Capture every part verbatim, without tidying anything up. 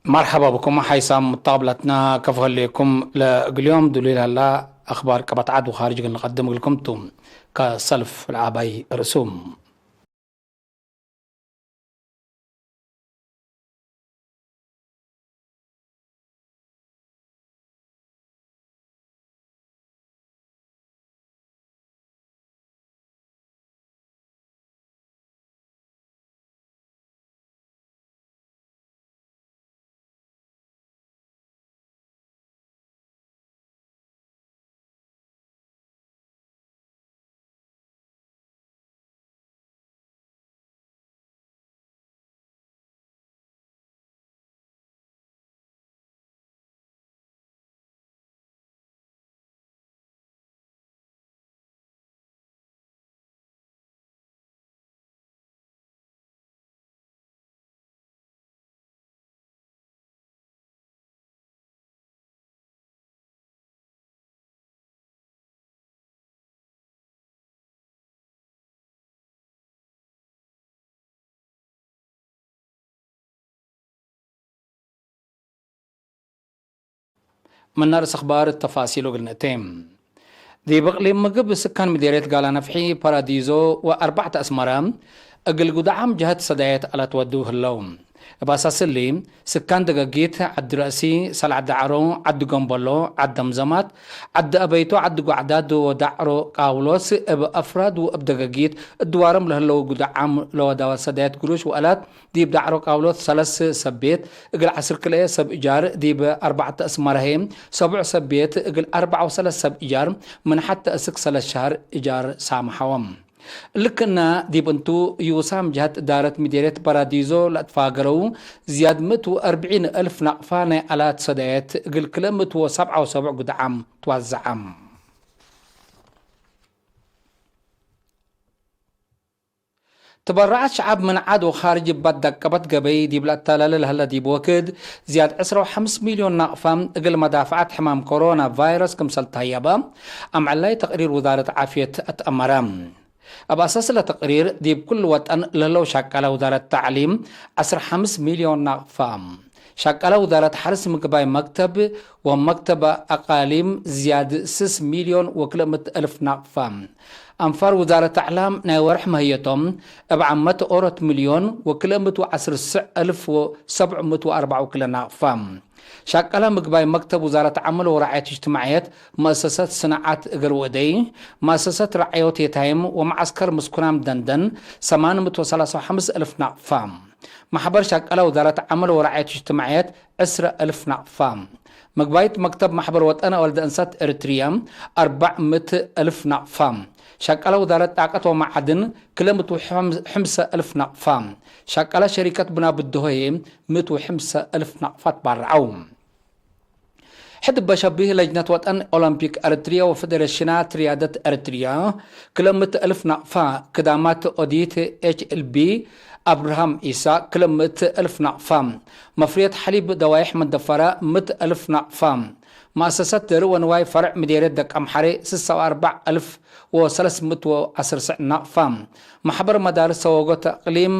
መርሐባ ብኩም ሓይሳም ሙጣብለትና፣ ከፎ ህሌኩም። ለእግል ዮም ዱሉይ ለህላ አኽባር ቀበት ዐድ ወኻርጅ እግል ንቀድም እግልኩም ቱ። ከሰልፍ ለዐባይ ርእሱ። ምነ ርእስ አኽባር ተፋሲሉ እግል ንእቴ። ዲብ እቅሊም ምግብ ስካን ምዴርየት ጋላ ነፍሒ፣ ፓራዲዞ ወአርባዕተ አስመረ እግል ጉዳዓም ጀሀት ሰዳየት አለትወዱ ህለው። እብ አሳስ እሊ፣ ስካን ደገጊት፣ ዐዲ ረእሲ፣ ሰላዕ ዳዕሮ፣ ዐዲ ገምበሎ፣ ዐዲ ደምዘማት፣ ዐዲ አበይቶ፣ ዐዲ ጓዕዳድ ወዳዕሮ ቃውሎስ እብ አፍራድ ወእብ ደገጊት እድዋርም ለህለው ጉዳዓም ለወዳወ ሰዳየት ግሩሽ ወአላት ዲብ ዳዕሮ ቃውሎት ሰለስ ሰብ ቤት እግል ዐስር ክልኤ ሰብ እጃር፣ ዲብ አርባዕተ አስመረ ህዬ ሰቡዕ ሰብ ቤት እግል አርበዕ ወሰለስ ሰብ እጃር፣ ምን ሐቴ እስክ ሰለስ ሸህር እጃር ሳምሐዎም። እሊ ክእነ ዲብ እንቱ፣ ዩሳም ጀሀት እዳረት ምዴርየት ፓራዲዞ ለአትፋገረው ዝያድ ምእት ወአርብዒን እልፍ ናቅፋ ናይ አላት ሰዳየት እግል ክልኤ ምእት ወሰብዓ ወሰቡዕ ግድዓም ትዋዘዐ። ትበረዓት ሸዐብ ምን ዐድ ወኻርጅ እባት ደቀበት ገበይ ዲብ ለአተላለ ለህለ ዲብ ወክድ፣ ዝያድ ዕስራ ወሐምስ ሚልዮን ናቅፋ እግል መዳፈዐት ሕማም ኮሮና ቫይረስ ክምሰል ተሀየበ፣ አምዐላይ ተቅሪር ውዛረት ዓፍየት አትአመረ። እብ አሳስ ለተቅሪር፣ ዲብ ኩሉ ወጠን ለህለው ሸቃለ ውዛረት ተዕሊም፣ ዐስራ ሐምስ ሚልዮን ናቅፋ፣ ሸቃለ ውዛረት ሐርስ ምግባይ መክተብ ወመክተብ አቃሊም ዝያድ ስስ ሚልዮን ወክልኤ ምእት እልፍ ናቅፋ። አንፋር ውዛረት አዕላም ናይ ወርሕ መህየቶም እብ ዓመት ኦሮት ሚልዮን ወክልኤ ምእት ወዐስር ስዕ እልፍ ወሰብዕ ምእት ወአርበዕ ወክልኤ ናቅፋ። ሸቃለ ምግባይ መክተብ ውዛረት ዐመል ወራዕየት እጅትማዕየት፣ መአሰሰት ስናዓት እግር ወእደይ፣ መአሰሰት ረዓዮት የታይም ወመዓስከር ምስኩናም ደንደን ሰማን ምእት ወሰላሳ ወሐምስ እልፍ ናቅፋ። መሕበር ሸቃለ ውዛረት ዐመል ወራዕየት እጅትማዕየት ዕስረ እልፍ ናቅፋ። ምግባይት መክተብ ማሕበር ወጠን ወልደ እንሰት ኤረትርየ አርበዕ ምእት እልፍ ናቅፋ። ሸቃለ ውዛረት ጣቀት ወመዓድን ክልኤ ምእት ወሐምሰ እልፍ ናቅፋ። ሸቃለ ሸሪከት ብና ብድሆ ህዬ ምእት ወሐምሰ እልፍ ናቅፋ ትባረዐው። ሕድ እበ ሸቢህ ለጅነት ወጠን ኦሎምፒክ ኤረትርየ ወፌዴሬሽናት ርያደት ኤረትርየ ክልኤ ምእት እልፍ ናቅፋ። ክዳማት ኦዲት ኤች ኤል ቢ አብርሃም ኢሳ ክልኤ ምእት እልፍ ናቅፋ። መፍርየት ሐሊብ ደዋይሕ መንደፈረ ምእት እልፍ ናቅፋ። መአሰሰት ደርእ ወንዋይ ፈርዕ ምዴርየት ደቀምሐሬ ስሳ ወአርበዕ እልፍ ወሰለስ ምእት ወዐስር ስዕ ናቅፋ። ማሕበር መዳርስ ሰወጎት እቅሊም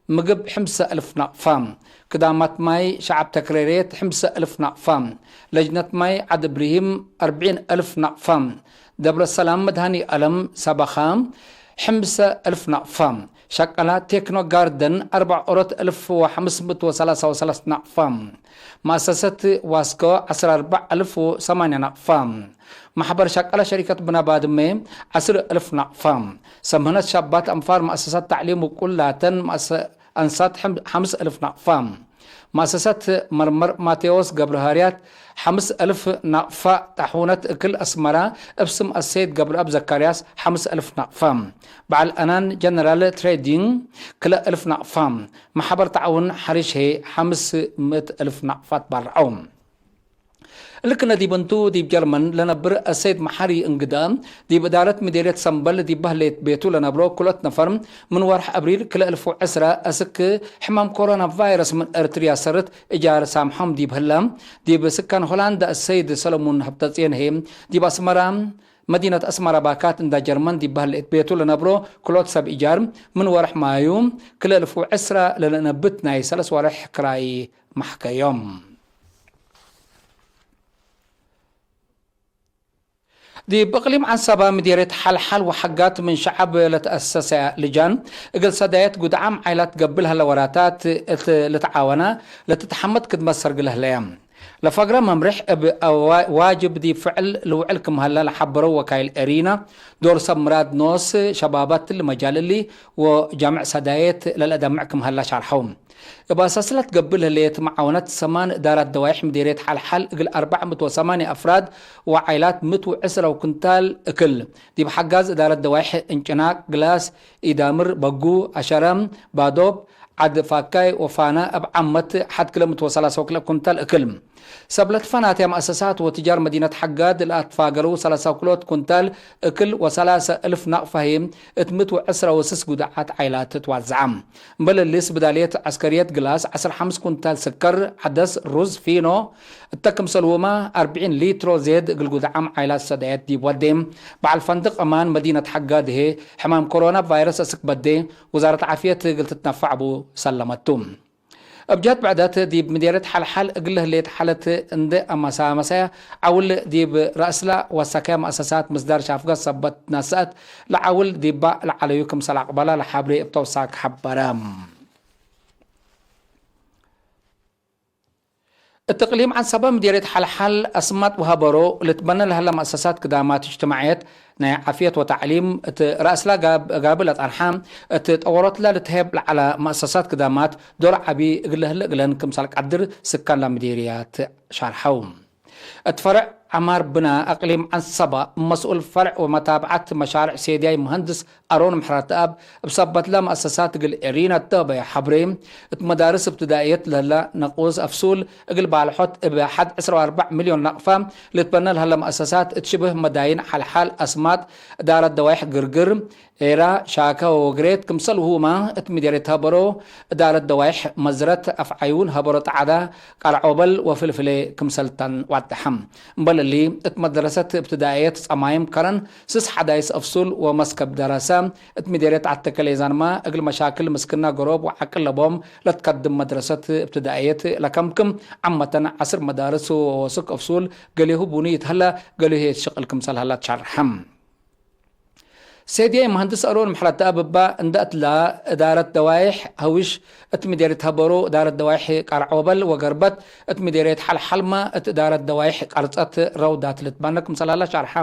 ምግብ ሕምሰ እልፍ ናቅፋ። ክዳማት ማይ ሸዐብ ተክሬሬት ሕምሰ እልፍ ናቅፋ። ለጅነት ማይ ዐድ እብሪሂም አርብዒን እልፍ ናቅፋ። ደብረሰላም መድሃኒአለም ሰበኻ ሕምሰ እልፍ ናቅፋ። ሸቀላ ቴክኖ ጋርደን አርበዕ ኦሮት እልፍ ወሐምስ ምእት ወሰላሳ ወሰለስ ናቅፋ። መአሰሰት ዋስኮ ዐስር አርበዕ እልፍ ወሰማንያ ናቅፋ። ማሕበር ሸቀላ ሸሪከት ብና ባድመ ዐስር እልፍ ናቅፋ። ሰምህነት ሻባት አንፋር መአሰሳት ተዕሊም ውቁል ላተን መአሰ-፣ አንሳት ሐም-፣ ሐምስ እልፍ ናቅፋ። መአሰሳት መርመር ማቴዎስ ገብረሃርያት ሐምስ እልፍ ናቅፋ። ጣሑነት እክል አስመራ እብ ስም አሰይድ ገብረአብ ዘካርያስ ሐምስ እልፍ ናቅፋ። በዐል አናን ጀነራል ትሬዲንግ ክለ እልፍ ናቅፋ። ማሕበር ተዓውን ሐሪሽ ህዬ ሐምስ ምእት እልፍ ናቅፋ ትባረዐው። እሊ ክነ ዲብ እንቱ፣ ዲብ ጀርመን ለነብር አሰይድ መሐሪ እንግዳ፣ ዲብ እዳረት ምዴርየት ሰምበል ዲብ በህሌት ቤቱ ለነብሮ ክልኦት ነፈር፣ ምን ወርሕ አብሪል ክልኤ እልፍ ወዕስረ አስክ ሕማም ኮሮና ቫይረስ ምን ኤረትርያ ሰርት እጃር ሳምሖም ዲብ ህላ፣ ዲብ ስካን ሆላንዳ አሰይድ ሰለሙን ሀብተጽየን ህዬ፣ ዲብ አስመራ፣ መዲነት አስመራ ባካት እንዳ ጀርመን ዲብ በህሌት ቤቱ ለነብሮ ክልኦት ሰብ እጃር፣ ምን ወርሕ ማዩ ክልኤ እልፍ ወዕስረ ለለነብት ናይ ሰለስ ወርሕ ክራይ መሕከዮም። ዲብ እቅሊም ዐንሰበ ምዴርየት ሐልሐል ወሐጋት ምን ሸዐብ ለተአሰሰ ልጃን፣ እግል ሰዳየት ጉድዓም ዓይላት ገብእ ለሀለ ወራታት እት ልትዓወና ለትትሐመድ ክድመት ሰርግ ለህለየ። ለፈግረ መምርሕ እብ አዋ-፣ ዋጅብ ዲብ ፍዕል ልውዕል ክም ሀለ ለሐበረው ወካይል ኤሪና፣ ዶር ሰብ ምራድ ኖስ ሸባባት እሊ መጃል እሊ ወጃምዕ ሰዳየት ለለአደምዕ ክም ሀለ ሻርሐው። እብ አሳስላት ገብእ ለህሌት መዓወነት ሰማን እዳራት ደዋይሕ ምዴርየት ሐልሐል እግል አርበዕ ምእት ወሰማንየ አፍራድ ወዓይላት ምእት ወዕስረ ኩንታል እክል፣ ዲብ ሐጋዝ እዳረት ደዋይሕ እንጭናቅ፣ ግላስ፣ ኢዳምር፣ በጉ፣ አሸረ፣ ባዶብ፣ ዐድ ፋካይ ወፋና እብ ዓመት ሐድ ክለ ምእት ወሰላሳ ወክልኤ ኩንታል እክል። ሰብ ለትፈናትያ መአሰሳት ወትጃር መዲነት ሐጋድ ለአትፋገረው ሰላሳ ወክልኦት ኩንታል እክል ወሰላሰ እልፍ ናቅፋ ህይ እት ምእት ወዕስረ ወስስ ጉድዓት ዓይላት ትዋዘዐ። እምበል እሊ፣ ስብዳልየት ዐስከርየት ግላስ ዐስር ሐምስ ኩንታል ስከር፣ ዐደስ፣ ሩዝ፣ ፊኖ እተ ክምሰልሁመ አርብዒን ሊትሮ ዜድ እግል ጉድዓም ዓይላት ሰዳየት ዲብ ወዴ። በዐል ፈንድቅ አማን መዲነት ሐጋድ ህይ ሕማም ኮሮና ቫይረስ እስክ በዴ፣ ውዛረት ዓፍየት እግል ትትነፈዕ ቡ ሰለመቱ። እብ ጀህት ብዕደት፣ ዲብ ምዴርየት ሐልሐል እግል ህሌት ሓለት እንዴ አመሳመሰ፣ ዐውል ዲብ ረአስላ ወሰከ መአሰሳት ምስዳር ሻፍገ ሰበት ነስአት፣ ለዐውል ዲባ ለዐለዩ ክምሰል አቅበላ ለሐብሬ እብ ተውሳክ ሐበረ። እት እቅሊም ዐንሰበ ምዴርየት ሐልሐል አስማጥ ወሀበሮ ልትበነ ለሀለ መአሰሳት ክዳማት እጅትማዕየት ናይ ዓፍየት ወተዕሊም እት ረአስላ ጋብ-፣ ጋብእ ለጠርሐ፣ እት ጠወሮትለ ልትሀየብ ለዐለ መአሰሳት ክዳማት ዶር ዐቢ እግል ለህለ እግለን ክምሰል ቀድር ስካን ለምዴርያት ሻርሐው። እት ፈርዕ ዐማር ብና እቅሊም ዐንሰበ መስኡል ፈርዕ ወመታብዐት መሻርዕ ሴድያይ መሀንድስ አሮን ምሕረተአብ እብ ሰበትለ መአሰሳት እግል ኤሪና እተ በየ ሐብሬ፣ እት መዳርስ እብትዳእየት ለህለ ነቁስ አፍሱል እግል ባልሖት እብ ሐድ ዕስራ ወአርበዕ ሚልዮን ናቅፋ ልትበነ ለሀለ መአሰሳት እት ሽብህ መዳይን ሐልሓል አስማጥ፣ እዳረት ደዋይሕ ግርግር፣ ኤራ፣ ሻከ ወወግሬት ክምሰልሁመ እት ምዴርየት ሀበሮ እዳረት ደዋይሕ መዝረት አፍዓዩን ሀበሮ ጣዕዳ፣ ቀርዖበል ወፍልፍሌ ክምሰልተን ዋደሐ። እምበል እሊ፣ እት መድረሰት እብትዳእየት ጸማይም ከረን ስስ ሐዳይስ አፍሱል ወመስከብ ደረሰ፣ እት ምዴርየት አተከሌዛንመ እግል መሻክል ምስክና ገሮብ ወዐቅል ለቦም ለትከድም መድረሰት እብትዳእየት ለከምክም ዐመተን ዐስር መዳርስ ወወስክ አፍሱል ገሌሁ ቡኒ ይትሀለ፣ ገሌሁ የትሸቅል ክምሰል ሀላ ትሸርሐ። ሴድያይ መሀንድስ አሮን ምሕረተአብ እበ እንደ እትላ፣ እዳረት ደዋይሕ ሀውሽ እት ምዴርየት ሀበሮ፣ እዳረት ደዋይሕ ቀርዖበል ወገርበት እት ምዴርየት ሐልሐልመ፣ እት እዳረት ደዋይሕ ቀርጸት ረውዳት ልትበነ ክምሰል ሀላ ሸርሐ።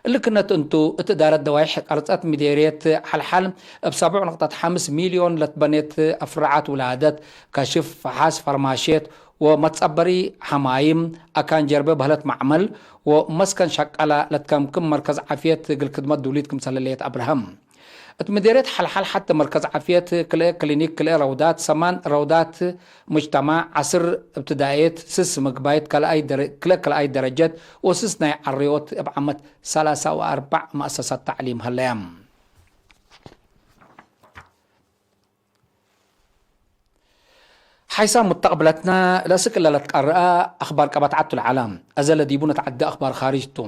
እሊ ክነት እንቱ፣ እት እዳረት ደዋይሕ ቀርጸት ምዴርየት ሐልሐል እብ ሰብዑ ነቅጠት ሐምስ ሚልዮን ለትበኔት አፍረዓት ውላደት፣ ከሽፍ፣ ፈሓስ፣ ፈርማሽየት ወመትጸበሪ ሐማይም፣ አካን ጀርቤ በህለት መዕመል ወመስከን ሸቀላ ለትከምክም መርከዝ ዓፍየት እግል ክድመት ዱሊት ክምሰል ህሌት አብርሀም። እት ምዴርየት ሐልሓል ሐቴ መርከዝ ዓፍየት፣ ክልኤ ክሊኒክ፣ ክልኤ ረውዳት፣ ሰማን ረውዳት ሙጅተማዕ፣ ዐስር እብትዳእየት፣ ስስ ምግባይት ካልኣይ ደረ-፣ ክልኤ ካልኣይ ደረጀት ወስስ ናይ ዐርዮት እብ ዓመት ሰላሳ ወአርበዕ መአሰሳት ተዕሊም ሀለያ። ሓይሳም ሙተቅብለትና ለእስክ እለ ለትቀርአ አኽባር ቀበት ዐቱ ለዐለ። አዘ ለዲቡ ነትዐደ አኽባር ካርጅ ቱ።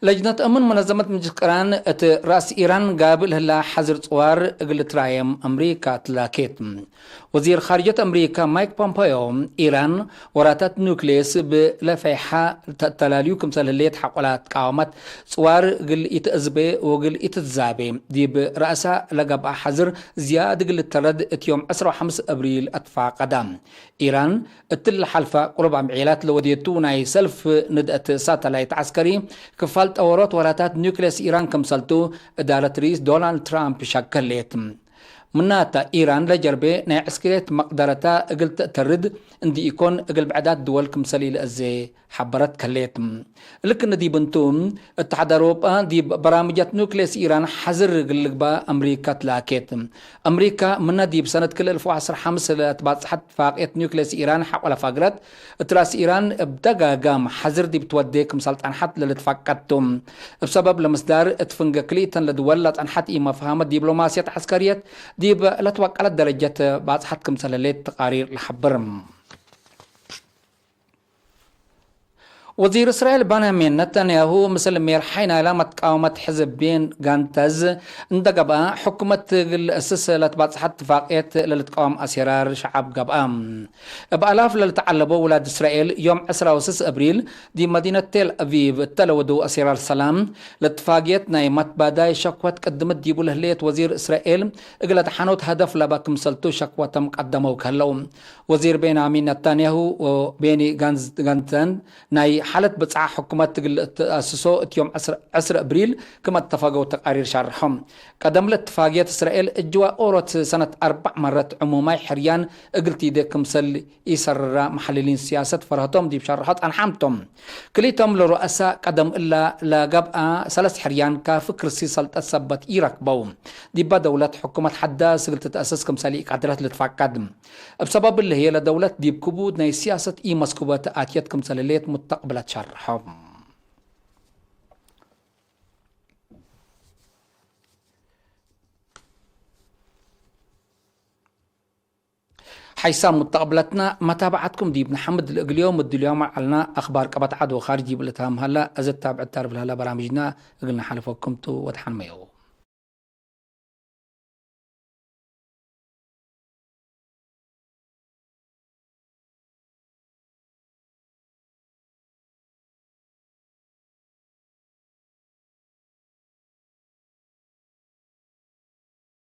ለጅነት አምን መነዘመት ምጅልስ ቅራን እት ረአስ ኢራን ጋብእ ለህላ ሐዝር ጽዋር እግል ትራየም አምሪካ ትላኬት። ወዚር ኻርጀት አምሪካ ማይክ ፖምፔዮ፣ ኢራን ወራታት ኑክሌስ እብ ለፈይሐ ተተላልዩ ክምሰል ህሌት ሐቆላ ትቃወመት፣ ጽዋር እግል ኢትአዝቤ ወእግል ኢትትዛቤ ዲብ ረአሳ ለገብአ ሐዝር ዝያድ እግል ልተረድ እት ዮም ዕስራ ወሐምስ አብሪል አትፋቀደ። ኢራን እትሊ ለሐልፈ ቅሩብ አምዔላት ለወዴቱ ናይ ሰልፍ ንድአት ሳተላይት ዐስከሪ፣ ክፋል ጠወሮት ወራታት ኑክሌስ ኢራን ክምሰልቱ እዳረት ርኢስ ዶናልድ ትራምፕ ሸክ ህሌት። ምናተ፣ ኢራን ለጀርቤ ናይ ዐስክርየት መቅደረታ እግል ተአተርድ እንዲኢኮን፣ እግል ብዕዳት ድወል ክምሰል ኢለአዜ ሐበረት ከሌት። እሊ ክእነ ዲብ እንቱ፣ እትሓድ አውሮጳ ዲብ በራምጃት ኑክሌስ ኢራን ሐዝር እግል ልግበእ አምሪካ ትላኬት። አምሪካ ምነ ዲብ ሰነት ክልኤ አልፍ ወዐስር ሐምስ ለትባጽሐት እትፋቅየት ኑክሌስ ኢራን ሐቆ ለፈግረት፣ እት ራስ ኢራን እብ ደጋጋም ሐዝር ዲብ ትወዴ ክምሰል ጸንሐት ለልትፈቀድ ቱ። እብ ሰበብ ለምስዳር እት ፍንገ ክልኢተን ለድወል ለጸንሐት ኢመፍሀመት ዲብሎማስየት ዐስከርየት ዲብ ለትወቀለት ደረጀት ባጽሐት ክምሰል ህሌት ተቃሪር ለሐብር። ወዚር እስራኤል በንያሚን ነታንያሁ ምስል ሜርሓይ ናይላ መትቃወመት ሕዝብ ቤኒ ጋንትዝ እንደ ገብአ፣ ሕኩመት እግል ለአስስ ለትባጽሐት ትፋቅየት ለልትቃወም አሴራር ሸዐብ ገብአ። እብ አላፍ ለልትዐለቦ ውላድ እስራኤል፣ ዮም ዕስራ ወስስ እብሪል ዲብ መዲነት ቴል አቪቭ እተ ለወደው አሴራር ሰላም፣ ለትፋግየት ናይ መትባዳይ ሸክወት ቅድምት ዲቡ ለህሌት ወዚር እስራኤል እግለ ደሐኖት ሀደፍ ለበ ክምሰልቱ ሸክወቶም ቀደመው ከህለው። ወዚር ቤንያሚን ነታንያሁ ወቤኒ ጋንዝ-፣ ጋንትዝ ናይ ሓለት ብጽዓ ሕኩመት እግል ልትአስሶ እት ዮም ዕስር፣ ዕስር እብሪል ክም አተፈገው ተቃሪር ሻርሖም። ቀደም ለእትፋግየት እስራኤል እጅዋ ኦሮት ሰነት አርበዕ መረት ዕሙማይ ሕርያን እግል ቲዴ ክምሰል ኢሰርራ መሐልሊን ሲያሰት ፈርሀቶም ዲብ ሻርሖ ጸንሓም ቶም። ክልኢቶም ለሩአሳ ቀደም እላ ለገብአ ሰለስ ሕርያን ካፊ ክርሲ ሰልጠት ሰበት ኢረክበው። ዲበ ደውለት ሕኩመት ሐዳስ እግል ትትአሰስ ክምሰል ኢቀድረት ልትፈቀድ። እብ ሰበብ እሊ ህዬ ለደውለት ዲብ ክቡድ ናይ ሲያሰት ኢመስኩበ ተአትየት ክምሰል ህሌት ሙተቅብለት ሸርሖም። ሐይሳም ሙተቅብለትና መታብዐትኩም ዲብ ነሐምድ። ለእግል ዮም እድል ዮም ዐልና አኽባር ቀበት ዐድ ወካርጅ ዲብ ልትሃም ሀላ። እዘ ታብዕት ታርፍ ለሀላ በራምጅና እግል ነሓልፈኩም ቱ ወደሐንመየው።